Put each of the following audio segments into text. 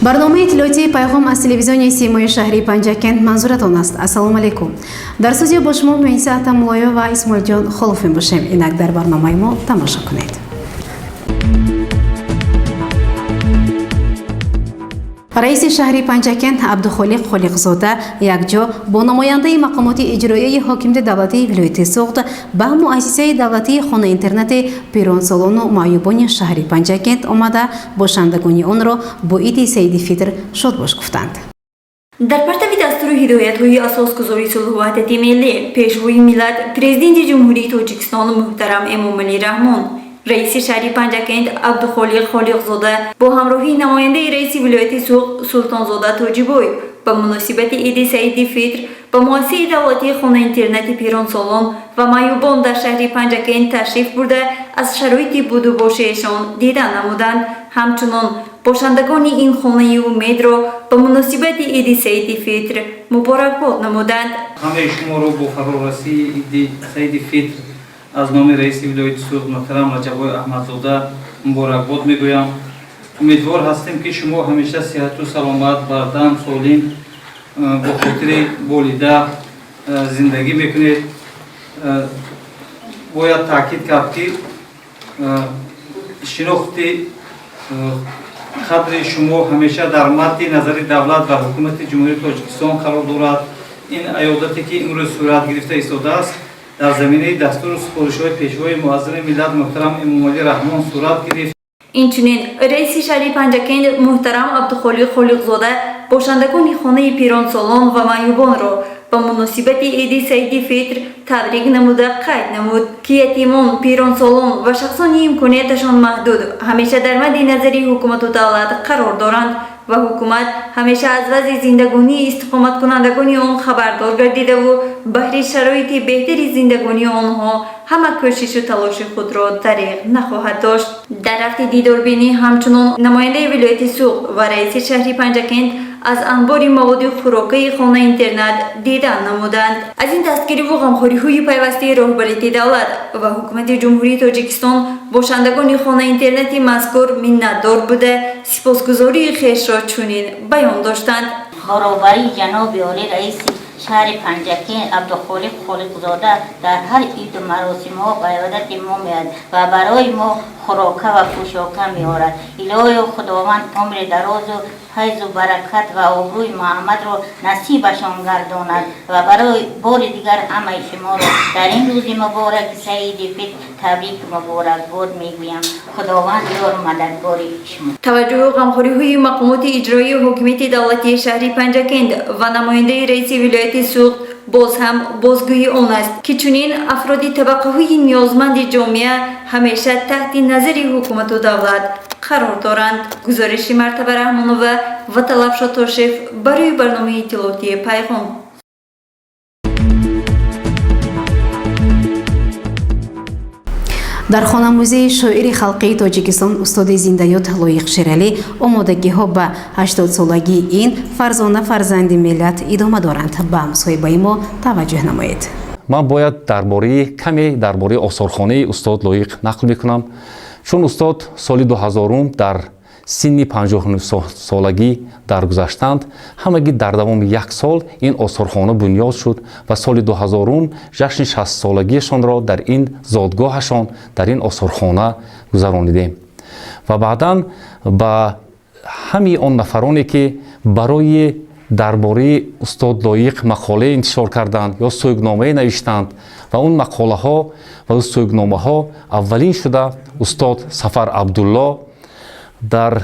Барномаи иттилоотии «Пайғом» аз телевизиони Симои шаҳри Панҷакент манзуратон аст. Ассалому алайкум. Дар студия бо шумо Муиса Атамуллоева ва Исмоилҷон Холов мебошем. Инак дар барномаи мо тамошо кунед. Раиси шаҳри Панҷакент Абдухолиқ Холиқзода якҷо бо намояндаи мақомоти иҷроияи ҳокимияти давлатии вилояти Суғд ба муассисаи давлатии хона-интернати пиронсолону маъюбони шаҳри Панҷакент омада, бошандагони онро бо иди Саиди Фитр шодбош гуфтанд. Дар партави дастуру ҳидоятҳои асосгузори сулҳу ваҳдати миллӣ, Пешвои миллат, Президенти Ҷумҳурии Тоҷикистон муҳтарам Эмомалӣ Раҳмон, раиси шаҳри Панҷакент Абдухолиқ Холиқзода бо ҳамроҳии намояндаи раиси вилояти Суғд Султонзода Тоҷибоев ба муносибати иди Саиди Фитр ба муассисаи давлатии хона-интернати пиронсолон ва маъюбон дар шаҳри Панҷакент ташриф бурда, аз шароити будубоши эшон дидан намуданд. Ҳамчунон бошандагони ин хонаи умедро ба муносибати иди Саиди Фитр муборакбод намуданд. Ҳамаи шуморо бо фарорасии иди Саиди Фитр аз номи раиси вилояти Суғд муҳтарам Раҷаббой Аҳмадзода муборакбод мегӯям. Умедвор ҳастем, ки шумо ҳамеша сиҳату саломат, бардам, солим, бо хотири болида зиндагӣ мекунед. Бояд таъкид кард, ки шинохти қадри шумо ҳамеша дар мадди назари давлат ва ҳукумати Ҷумҳурии Тоҷикистон қарор дорад. Ин аёдате, ки имрӯз сурат гирифта истодааст, дар заминаи дастуру супоришҳои Пешвои муаззами миллат муҳтарам Эмомалӣ Раҳмон сурат гирифт. Инчунин раиси шаҳри Панҷакент муҳтарам Абдухолиқ Холиқзода бошандагони хонаи пиронсолон ва маъюбонро ба муносибати иди Саиди Фитр табрик намуда, қайд намуд, ки ятимон, пиронсолон ва шахсони имконияташон маҳдуд ҳамеша дар мадди назари ҳукумату давлат қарор доранд ва ҳукумат ҳамеша аз вазъи зиндагонии истиқоматкунандагони он хабардор гардидаву баҳри шароити беҳтари зиндагонии онҳо ҳама кӯшишу талоши худро дариғ нахоҳад дошт. Дар рафти дидорбинӣ ҳамчунон намояндаи вилояти Суғд ва раиси шаҳри Панҷакент аз анбори маводи хӯрокаи хона-интернат дидан намуданд. Аз ин дастгириву ғамхориҳои пайвастаи роҳбарияти давлат ва ҳукумати Ҷумҳурии Тоҷикистон бошандагони хона-интернати мазкур миннатдор буда, сипосгузории хешро чунин баён доштанд. Баробарии ҷаноби олӣ, раиси шаҳри Панҷакент Абдухолиқ Холиқзода дар ҳар иду маросимҳо ба иёдати мо меояд ва барои мо хӯрока ва пӯшока меорад. Илоҳиё, Худованд умри дарозу файзу баракат ва обрӯи Муҳаммадро насибашон гардонад ва барои бори дигар ҳамаи шуморо дар ин рӯзи мубораки Саиди Фитр табрик муборакбод мегӯям. Худованд ёру мададгори шумо. Таваҷҷӯҳу ғамхориҳои мақомоти иҷроии ҳокимияти давлатии шаҳри Панҷакент ва намояндаи раиси вилояти Суғд боз ҳам бозгӯи он аст, ки чунин афроди табақаҳои ниёзманди ҷомеа ҳамеша таҳти назари ҳукумату давлат қарор доранд. Гузориши Мартаба Раҳмонова ва Талабшо Тошев барои барномаи иттилоотии «Пайғом». Дар хонамузеи шоири халқии Тоҷикистон, устоди зиндаёт Лоиқ Шералӣ омодагиҳо ба 80-солагии ин фарзона фарзанди миллат идома доранд. Ба мусоҳибаи мо таваҷҷӯҳ намоед. Ман бояд дар бораи каме дар бораи осорхонаи устод Лоиқ нақл мекунам, чун устод соли 2000-ум дар синни 59-солагӣ даргузаштанд. Ҳамагӣ дар давоми як сол ин осорхона бунёд шуд ва соли 2000-ум ҷашни 60-солагиашонро дар ин зодгоҳашон, дар ин осорхона гузаронидем. Ва баъдан ба ҳамаи он нафароне, ки барои дар бораи устод Лоиқ мақолае интишор карданд ё сӯгномае навиштанд, ва он мақолаҳо ва сӯгномаҳо аввалин шуда устод Сафар Абдулло дар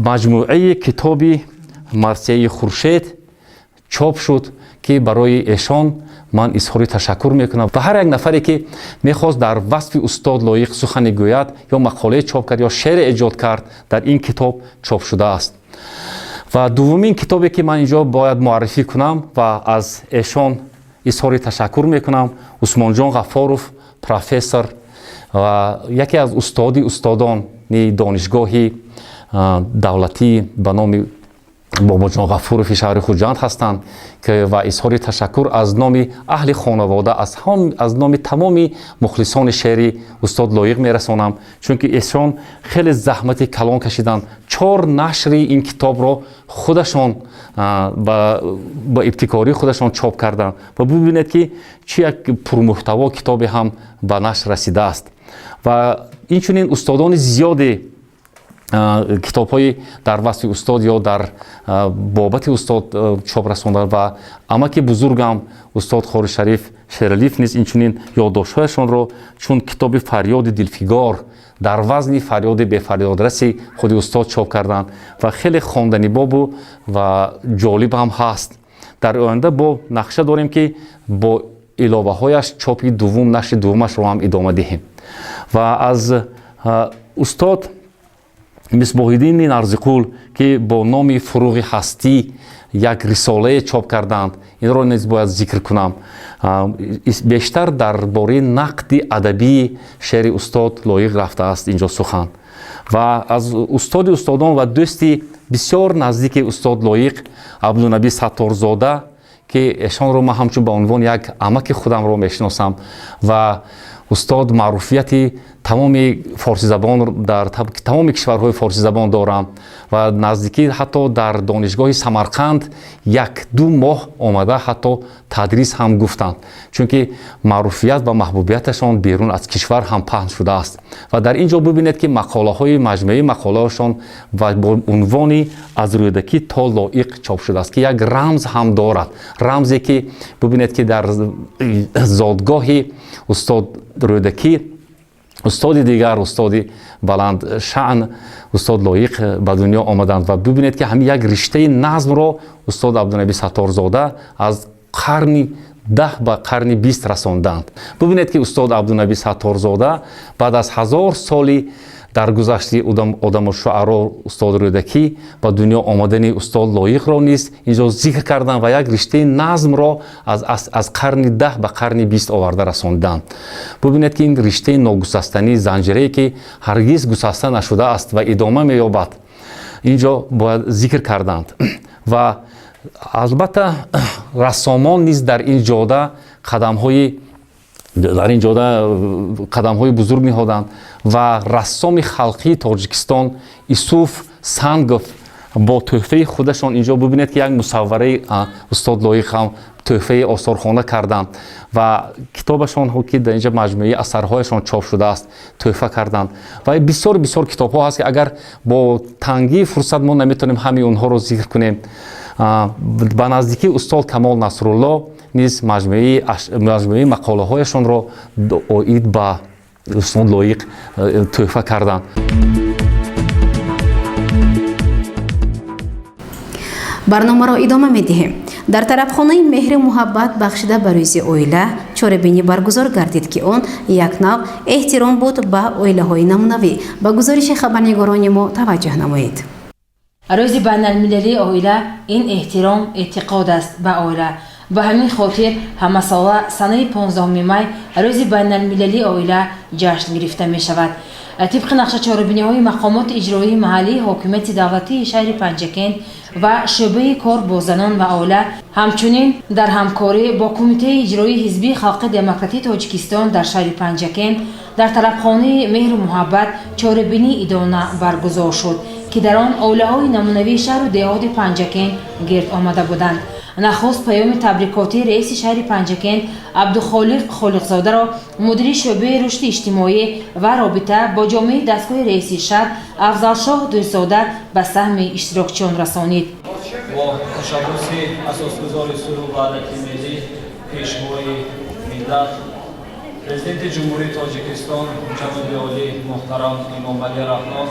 маҷмӯаи китоби «Марсияи хуршед» чоп шуд, ки барои эшон ман изҳори ташаккур мекунам. Ва ҳар як нафаре, ки мехост дар васфи устод Лоиқ сухане гӯяд ё мақолае чоп кард ё шеъре эҷод кард, дар ин китоб чоп шудааст. Ва дуввумин китобе, ки ман инҷо бояд муаррифӣ кунам ва аз эшон изҳори ташаккур мекунам, Усмонҷон Ғаффоров, профессор ва яке аз устоди устодони Донишгоҳи давлатӣ ба номи Бобоҷон Ғафурови шаҳри Хуҷанд ҳастанд ва изҳори ташаккур аз номи аҳли хонавода, аз номи тамоми мухлисони шеъри устод Лоиқ мерасонам, чунки эшон хеле заҳмати калон кашиданд. 4 нашри ин китобро худашон ба ибтикории худашон чоп карданд ва бубинед, ки чӣ як пурмуҳтаво китобе ҳам ба нашр расидааст. Ва инчунин устодони зиёде китобҳои дар васфи устод ё дар бобати устод чоп расонданд ва амаки бузургам устод Хоришариф Шералиев низ инчунин ёддоштҳояшонро чун китоби «Фарёди дилфигор» дар вазни фарёди бефарёдраси худи устод чоп карданд ва хеле хонданибобу ва ҷолиб ҳам ҳаст. Дар оянда бо нақша дорем, ки бо иловаҳояш чопи дуввум, нашри дуввумашро ҳам идома диҳем. Ва аз устод Мисбоҳиддини Нарзиқул, ки бо номи «Фуруғи ҳастӣ» як рисолае чоп карданд, инро низ бояд зикр кунам. Бештар дар бораи нақди адабии шеъри устод Лоиқ рафтааст инҷо сухан. Ва аз устоди устодон ва дӯсти бисёр наздики устод Лоиқ Абдунаби Сатторзода, ки эшонро ман ҳамчун ба унвони як амаки худамро мешиносам ва устод маъруфияти тамоми форсизабон дар тамоми кишварҳои форсизабон дорам ва наздикӣ ҳатто дар донишгоҳи Самарқанд 1-2 моҳ омада ҳатто тадрис ҳам гуфтанд, чунки маъруфият ва маҳбубияташон берун аз кишвар ҳам паҳн шудааст. Ва дар ин ҷо бибинед, ки мақолаҳои маҷмӯаи мақолаҳошон ва бо унвони «Аз Рӯдакӣ то Лоиқ» чоп шудааст, ки як рамз ҳам дорад, рамзе ки бибинед, ки дар зодгоҳи устод Рӯдакӣ устоди дигар, устоди баландшаън устод Лоиқ ба дунё омаданд. Ва бибинед, ки ҳамин як риштаи назмро устод Абдунаби Сатторзода аз қарни 10 ба қарни 20 расонданд. Бибинед, ки устод Абдунаби Сатторзода баъд аз 1000 соли даргузашти одамушшуаро устод Рӯдакӣ ба дунё омадани устод Лоиқро низ инҷо зикр карданд ва як риштаи назмро аз қарни 10 ба қарни 20 оварда расонданд. Бубинед, ки ин риштаи ногусастанӣ, занҷирае ки ҳаргиз гусаста нашудааст ва идома меёбад, инҷо бояд зикр карданд. Ва албатта рассомон низ дар ин ҷода қадамҳои бузург ниҳоданд ва рассоми халқии Тоҷикистон Исуф Сангов бо тӯҳфаи худашон, инҷо бибинед, ки як мусаввараи устод Лоиқ ҳам тӯҳфаи осорхона карданд ва китобашон, ки дар инҷа маҷмӯаи асарҳояшон чоп шудааст, тӯҳфа карданд. Ва бисёр бисёр китобҳо ҳаст, ки агар бо тангии фурсат мо наметавонем ҳамаи онҳоро зикр кунем. Ба наздикии устод Камол Насрулло низ маҷмӯаи мақолаҳояшонро оид ба устод Лоиқ тӯҳфа карданд. Барномаро идома медиҳем. Дар тарабхонаи «Меҳру муҳаббат» бахшида ба рӯзи оила чорабинӣ баргузор гардид, ки он як нав эҳтиром буд ба оилаҳои намунавӣ. Ба гузориши хабарнигорони мо таваҷҷӯҳ намоед. Рӯзи байналмилалии оила ин эҳтиром, эътиқод аст ба оила. Ба ҳамин хотир ҳамасола санаи 15 май рӯзи байналмилалии оила ҷашн гирифта мешавад. Тибқи нақша чорабиниҳои мақомоти иҷроии маҳаллии ҳокимияти давлатии шаҳри Панҷакент ва шӯъбаи кор бо занон ва оила, ҳамчунин дар ҳамкорӣ бо Кумитаи иҷроии Ҳизбии халқи демократии Тоҷикистон дар шаҳри Панҷакент дар тарабхонаи «Меҳру муҳаббат» чорабинии идона баргузор шуд, ки дар он оилаҳои намунавии шаҳру деҳоти Панҷакент гирд омада буданд. Нахуст паёми табрикотии раиси шаҳри Панҷакент Абдухолиқ Холиқзодаро мудири шӯъбаи рушди иҷтимоӣ ва робита бо ҷомеаи дастгоҳи раиси шаҳр Афзалшоҳ Дӯстзода ба саҳми иштирокчиён расонид. Бо ташаббуси асосгузори сулҳу ваҳдати миллӣ, Пешвои миллат, Президенти Ҷумҳурии Тоҷикистон ҷаноби олӣ муҳтарам Эмомалӣ Раҳмон,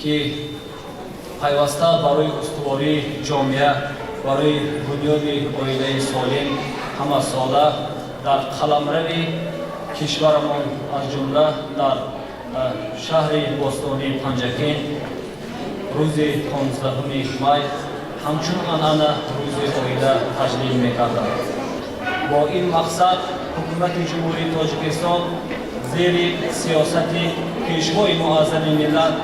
ки пайваста барои устувории ҷомеа, барои бунёди оилаи солим ҳамасола дар қаламрави кишварамон, аз ҷумла дар шаҳри бостонии Панҷакент рӯзи 15 май ҳамчун анъана рӯзи оила таҷлил мекарданд. Бо ин мақсад Ҳукумати Ҷумҳурии Тоҷикистон зери сиёсати Пешвои муаззами миллат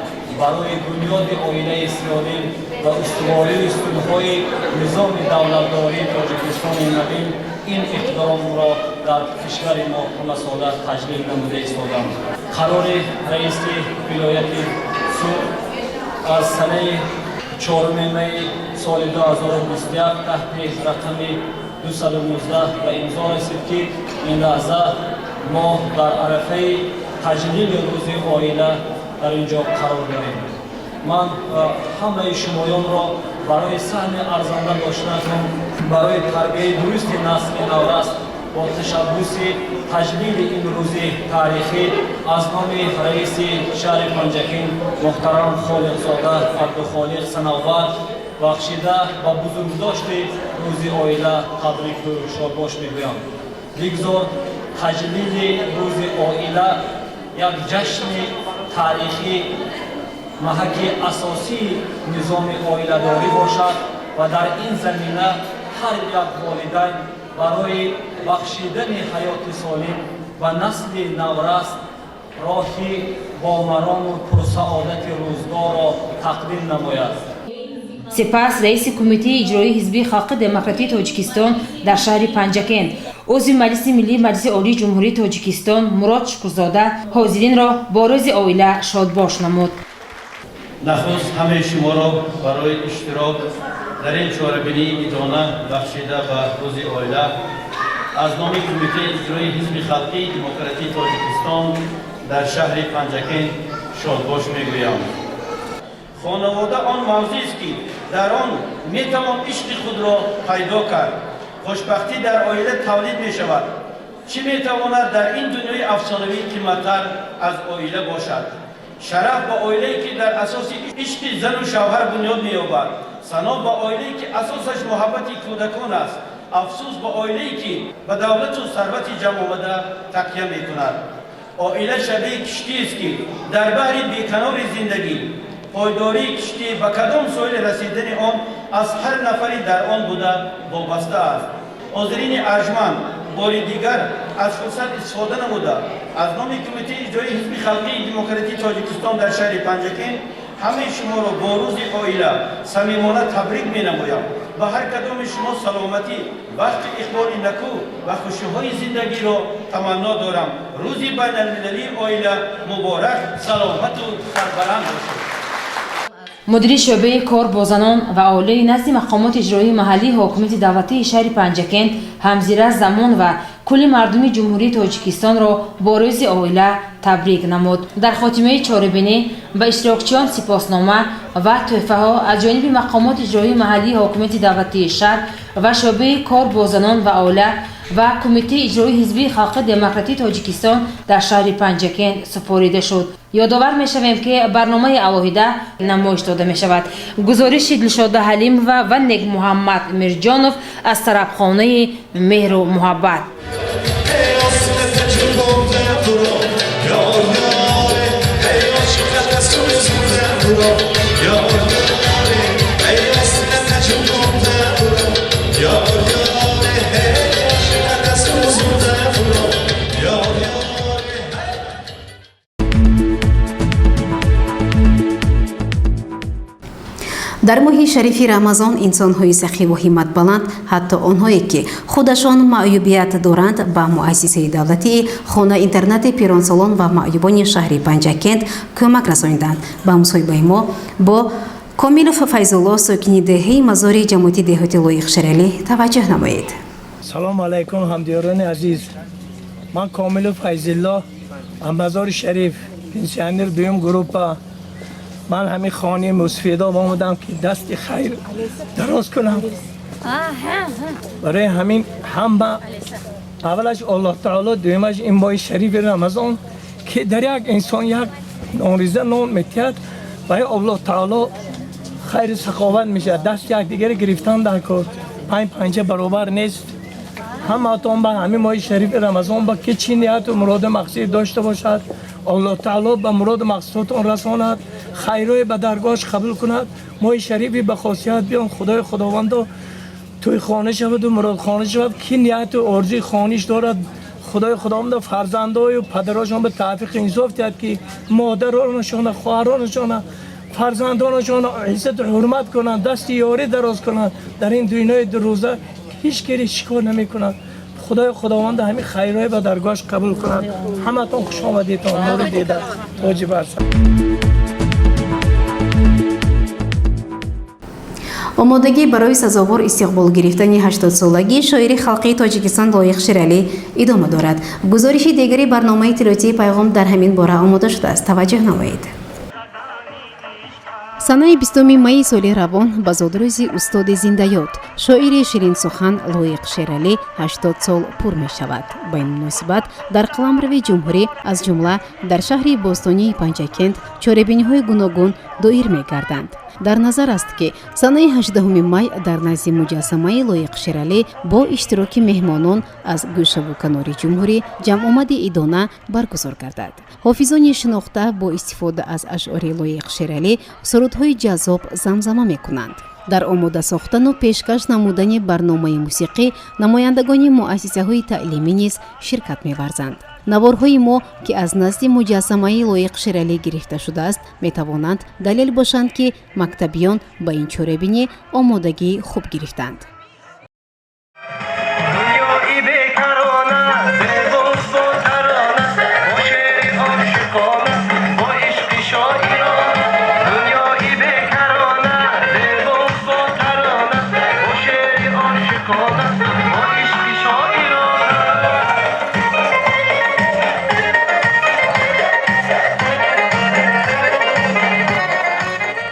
Барои бунёди оилаи солим ва устувории сутунҳои низоми давлатдории Тоҷикистони навин ин иқдомро дар кишвари мо ҳамасола таҷлил намуда истоданд. Қарори раиси вилояти Суғд аз санаи 4 майи соли 2021 таҳти рақами 219 ба имзо расид, ки ин лаҳза мо дар арафаи таҷлили рӯзи оила дар ин ҷо қарор дорем. Ман ҳамаи шумоёнро барои саҳми арзанда доштанатон барои тарбияи дурусти насли наврас бо ташаббуси таҷлили ин рӯзи таърихӣ аз номи раиси шаҳри Панҷакент муҳтарам Холиқзода Абдухолиқ Санаввар бахшида ба бузургдошти рӯзи оила табрику шодбош мегӯям. Бигзор таҷлили рӯзи оила як ҷашни таърихӣ, маҳаки асосии низоми оиладорӣ бошад ва дар ин замина ҳар як волидайн барои бахшидани ҳаёти солим ва насли наврас роҳи бомарому пурсаодати рӯзгорро тақдим намояд. Сипас раиси Кумитаи иҷроии Ҳизби Халқи Демократии Тоҷикистон дар шаҳри Панҷакент, узви Маҷлиси Миллии Маҷлиси Олии Ҷумҳурии Тоҷикистон Мурод Шукурзода ҳозиринро бо рӯзи оила шодбош намуд. Нахуст ҳамаи шуморо барои иштирок дар ин чорабинии идона бахшида ба рӯзи оила аз номи Кумитаи иҷроии Ҳизби Халқии Демократии Тоҷикистон дар шаҳри Панҷакент шодбош мегӯям. Хонавода он мавзеест, ки дар он метавон ишқи худро пайдо кард. Хушбахтӣ дар оила тавлид мешавад. Чӣ метавонад дар ин дунёи афсонавӣ қиматтар аз оила бошад? Шараф ба оилае, ки дар асоси ишқи зану шавҳар бунёд меёбад. Сано ба оилае, ки асосаш муҳаббати кӯдакон аст. Афсӯс ба оилае, ки ба давлату сарвати ҷамъомада такя мекунад. Оила шабеҳи киштиест, ки дар баҳри беканори зиндагӣ пойдории киштӣ ба кадом соҳил расидани он аз ҳар нафари дар он буда вобаста аст. Ҳозирини арҷманд, бори дигар аз фурсат истифода намуда, аз номи Кумитаи иҷроии Ҳизби Халқии Демократии Тоҷикистон дар шаҳри Панҷакент ҳамаи шуморо бо рӯзи оила самимона табрик менамоям. Ба ҳар кадоми шумо саломатӣ, бахти иқболи накӯ ва хушиҳои зиндагиро таманно дорам. Рӯзи байналмилалии оила муборак, саломату сарбаланд бошед. Мудири шӯъбаи кор бо занон ва оилаи назди мақомоти иҷроии маҳаллии ҳокимияти давлатии шаҳри Панҷакент Ҳамзира Замон ва кулли мардуми Ҷумҳурии Тоҷикистонро бо рӯзи оила табрик намуд. Дар хотимаи чорабинӣ ба иштирокчиён сипоснома ва тӯҳфаҳо аз ҷониби мақомоти иҷроии маҳаллии ҳокимияти давлатии шаҳр ва шӯъбаи кор бо занон ва оила ва Кумитаи иҷроии Ҳизби Халқи Демократии Тоҷикистон дар шаҳри Панҷакент супорида шуд. Ёдовар мешавем, ки барномаи алоҳида намоиш дода мешавад. Гузориши Дилшода Ҳалимова ва Некмуҳаммад Мирҷонов аз тарабхонаи Меҳру Муҳаббат. Дар моҳи шарифи Рамазон инсонҳои сахиву ҳимматбаланд, ҳатто онҳое, ки худашон маъюбият доранд, ба муассисаи давлатии хона-интернати пиронсолон ва маъюбони шаҳри Панҷакент кӯмак расониданд. Ба мусоҳибаи мо бо Комилов Файзулло, сокини деҳаи Мазори ҷамоати деҳоти Лоиқ Шералӣ, таваҷҷӯҳ намоед. Салому алайкум, ҳамдиёрони азиз. Ман Комилов Файзилло аз Мазори Шариф, пенсионер дуюм группа. Ман ҳамин хонаи мусфидо омадам, ки дасти хайр дароз кунам. Барои ҳамин ҳама, аввалаш Аллоҳ таоло, дуюмаш ин моҳи шарифи Рамазон, ки дар як инсон як нонриза нон метиҳад ва Аллоҳ таоло хайру саховат мешавад. Даст якдигаре гирифтан дар кор, панҷ панҷа баробар нест. Ҳамаатон ба ҳамин моҳи шарифи Рамазон ба ки чӣ нияту муроду мақсид дошта бошад, Аллоҳ таоло ба муроду мақсудотон расонад, хайрое ба даргоҳаш қабул кунад. Моҳи шарифи ба хосият биён, Худои Худовандо тӯи хона шаваду муродхона шавад. Ки нияту орзуи хониш дорад, Худои Худовандо фарзандою падарошон ба тавфиқи инсоф диҳад, ки модаронашона, хоҳаронашона Фарзандонашон иззату ҳурмат кунанд, дасти ёрӣ дароз кунанд. Дар ин дунёи дурӯза ҳеҷ кири шикор намекунанд. Худои худованд ҳамин хайрҳои ба даргоҳаш қабул кунад. Ҳаматон хуш омадитон, нури дида, тоҷи барса. Омодагӣ барои сазовор истиқбол гирифтани 80-солагии шоири халқии Тоҷикистон Лоиқ Шералӣ идома дорад. Гузориши дигари барномаи иттилоотии Пайғом дар ҳамин бора омода шудааст. Таваҷҷӯҳ намоед. Санаи 20 майи соли равон ба зодрӯзи устоди зиндаёд, шоири ширинсухан Лоиқ Шералӣ 80 сол пур мешавад. Ба ин муносибат дар қаламрави ҷумҳурӣ, аз ҷумла дар шаҳри бостонии Панҷакент, чорабиниҳои гуногун доир мегарданд. Дар назар аст, ки санаи 18 май дар назди муҷассамаи Лоиқ Шералӣ бо иштироки меҳмонон аз гӯшаву канори ҷумҳурӣ ҷамъомади идона баргузор гардад. Ҳофизони шинохта бо истифода аз ашъори Лоиқ Шералӣ сурудҳои ҷаззоб замзама мекунанд. Дар омода сохтану пешкаш намудани барномаи мусиқӣ намояндагони муассисаҳои таълимӣ низ ширкат меварзанд. Наворҳои мо, ки аз назди муҷассамаи Лоиқ Шералӣ гирифта шудааст, метавонанд далел бошанд, ки мактабиён ба ин чорабинӣ омодагии хуб гирифтанд.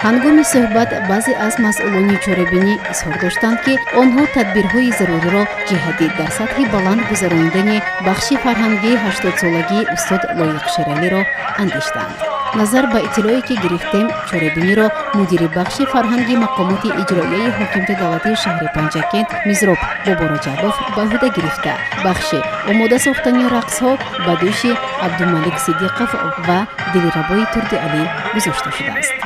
Ҳангоми суҳбат баъзе аз масъулони чорабинӣ изҳор доштанд, ки онҳо тадбирҳои заруриро ҷиҳати дар сатҳи баланд гузаронидани бахши фарҳангии 80-солагии устод Лоиқ Шералиро андештанд. Назар ба иттилое ки гирифтем, чорабиниро мудири бахши фарҳанги мақомоти иҷроияи ҳокимияти давлатии шаҳри Панҷакент Мизроб Бобораҷабов ба ӯҳда гирифта, бахши омода сохтани рақсҳо ба дӯши Абдумалик Сидиқов ва Дилрабои Турдиалӣ гузошта шудааст.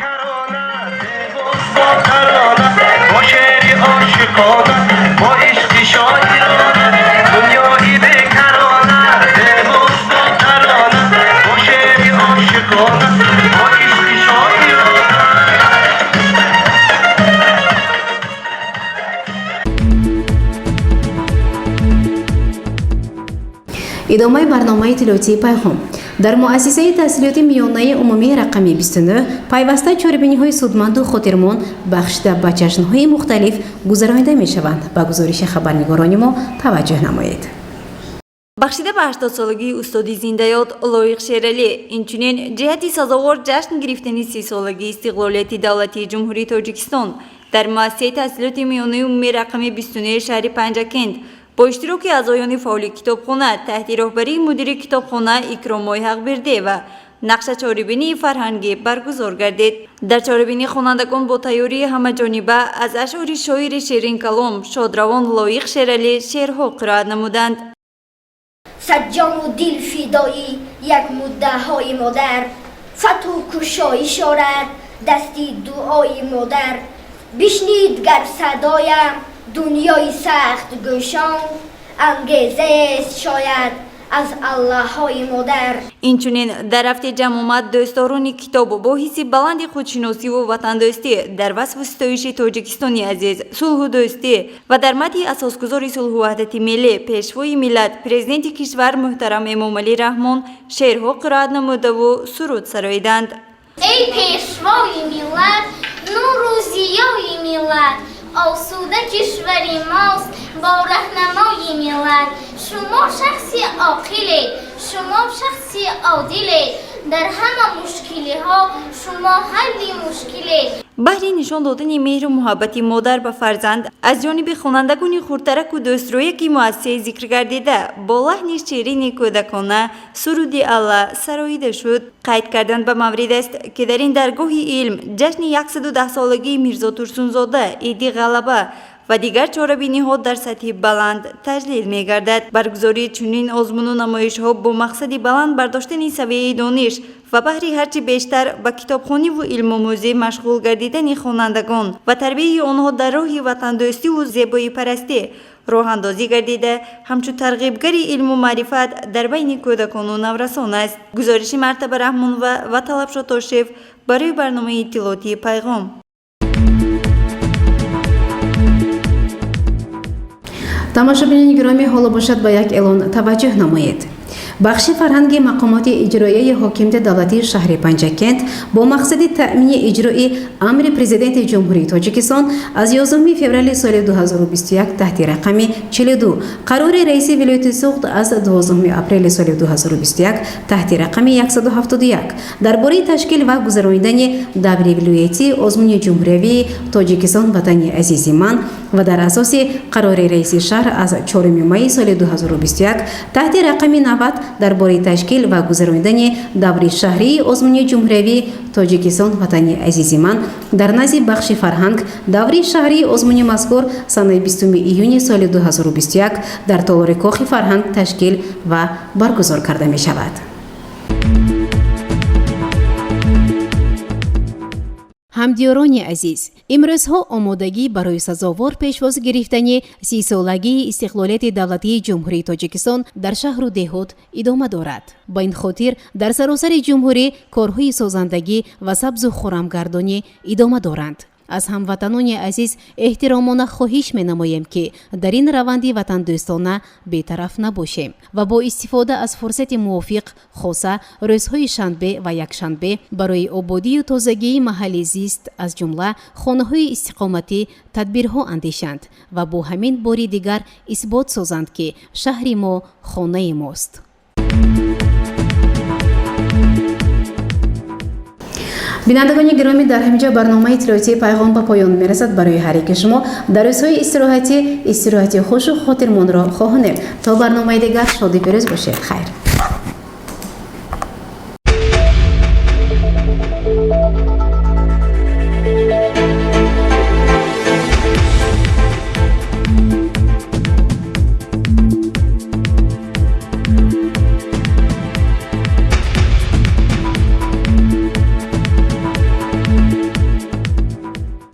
Идомаи барномаи иттилоотии Пайғом. Дар муассисаи таҳсилоти миёнаи умумии рақами 29 пайваста чорабиниҳои судманду хотирмон бахшида ба ҷашнҳои мухталиф гузаронида мешаванд. Ба гузориши хабарнигорони мо таваҷҷӯҳ намоед. Бахшида ба 80-солагии устоди зиндаёд Лоиқ Шералӣ, инчунин ҷиҳати сазовор ҷашн гирифтани 30-солагии истиқлолияти давлатии Ҷумҳурии Тоҷикистон дар муассисаи таҳсилоти миёнаи умумии рақами 29 шаҳри Панҷакент бо иштироки аъзоёни фаъоли китобхона таҳти роҳбарии мудири китобхона Икромои Ҳақбердиева нақша чорабинии фарҳангӣ баргузор гардид. Дар чорабинӣ хонандагон бо тайёрии ҳамаҷониба аз ашъори шоири ширинкалом шодравон Лоиқ Шералӣ шеърҳо қироат намуданд. Садҷону дил фидоӣ як муддаҳои модар, фатҳу кушоиш орад дасти дуои модар. Бишнид гар садоям дунёи сахт гӯшон, ангезаест шояд аз аллаҳои модар. Инчунин дар рафти ҷамъомад дӯстдорони китоб бо ҳисси баланди худшиносиву ватандӯстӣ дар васфу ситоиши Тоҷикистони азиз, сулҳу дӯстӣ ва дар мадҳи асосгузори сулҳу ваҳдати миллӣ, пешвои миллат, президенти кишвар муҳтарам Эмомалӣ Раҳмон шеърҳо қироат намудаву суруд сароиданд. Эй пешвои миллат, нуру зиёи миллат, осуда кишвари мост бо раҳнамои миллат. Шумо шахси оқилед, шумо шахси одилед, дар ҳама мушкилиҳо шумо ҳалли мушкилед. Баҳри нишон додани меҳру муҳаббати модар ба фарзанд аз ҷониби хонандагони хурдтараку дӯстрӯяки муассисаи зикргардида бо лаҳни ширини кӯдакона суруди Алла сароида шуд. Қайд кардан ба маврид аст, ки дар ин даргоҳи илм ҷашни 110-солагии Мирзо Турсунзода, Иди Ғалаба Ва дигар чорабиниҳо дар сатҳи баланд таҷлил мегардад. Баргузории чунин озмуну намоишҳо бо мақсади баланд бардоштани савияи дониш ва баҳри ҳарчи бештар ба китобхониву илмомӯзӣ машғул гардидани хонандагон ва тарбияи онҳо дар роҳи ватандӯстиву зебоипарастӣ роҳандозӣ гардида, ҳамчун тарғибгари илму маърифат дар байни кӯдакону наврасон аст. Гузориши Мартаба Раҳмонова ва Талабшо Тошев барои барномаи иттилоотии Пайғом. Тамошобинони гиромӣ, ҳоло бошад ба як эълон таваҷҷӯҳ намоед. Бахши фарҳанги мақомоти иҷроияи ҳокимияти давлатии шаҳри Панҷакент бо мақсади таъмини иҷрои амри Президенти Ҷумҳурии Тоҷикистон аз 11 феврали соли 2021 таҳти рақами 42, қарори раиси вилояти Суғд аз 12 апрели соли 2021 таҳти рақами 171 дар бораи ташкил ва гузаронидани даври вилоятии озмуни ҷумҳуриявии Тоҷикистон ватани азизи ман ва дар асоси қарори раиси шаҳр аз 4 майи соли 2021 таҳти рақами 90 дар бораи ташкил ва гузаронидани даври шаҳрии озмуни ҷумҳуриявии Тоҷикистон ватани азизи ман дар назди бахши фарҳанг даври шаҳрии озмуни мазкур санаи 20 июни соли 2021 дар толори Кохи фарҳанг ташкил ва баргузор карда мешавад. Ҳамдиёрони азиз, имрӯзҳо омодагӣ барои сазовор пешвоз гирифтани 30-солагии истиқлолияти давлатии Ҷумҳурии Тоҷикистон дар шаҳру деҳот идома дорад. Ба ин хотир дар саросари ҷумҳурӣ корҳои созандагӣ ва сабзу хурамгардонӣ идома доранд. Аз ҳамватанони азиз эҳтиромона хоҳиш менамоем, ки дар ин раванди ватандӯстона бетараф набошем ва бо истифода аз фурсати мувофиқ, хоса рӯзҳои шанбе ва якшанбе, барои ободию тозагии маҳалли зист, аз ҷумла хонаҳои истиқоматӣ, тадбирҳо андешанд ва бо ҳамин бори дигар исбот созанд, ки шаҳри мо хонаи мост. Бинандагони гиромӣ, дар ҳаминҷо барномаи иттилоотии Пайғом ба поён мерасад. Барои ҳар яки шумо дар рӯзҳои истироҳатӣ истироҳати хушу хотирмонро хоҳонем. То барномаи дигар шоду пирӯз бошед. Хайр.